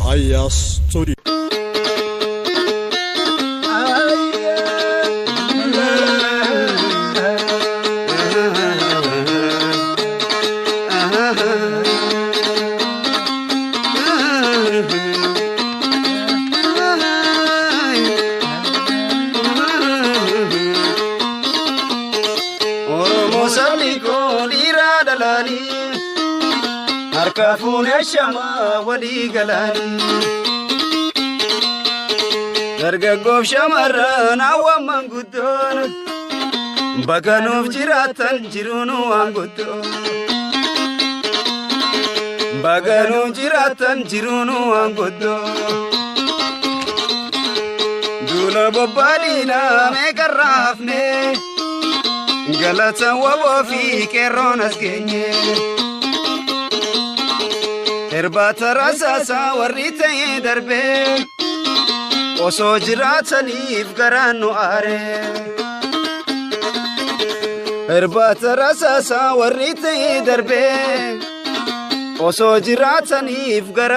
Ayya Studio. Oromoo sabni koo dhiiraa dhalaanii harka fuunee shamaa walii galaanii. Dargaggoof shamarran hawwan manguddoon bakka nuuf jiraatan jiruun waan guddoo. Bakka nuuf jiraatan jiruun waan guddoo. Duula bobbaadhiinaa meeqarraa hafnee galata waboo fi qeerroon as geenye. Irbaata rasaasaa warri ta'ee darbee osoo jiraataniif garaan nu aare. Irbaata rasaasaa warri ta'ee darbee osoo jiraataniif garaan.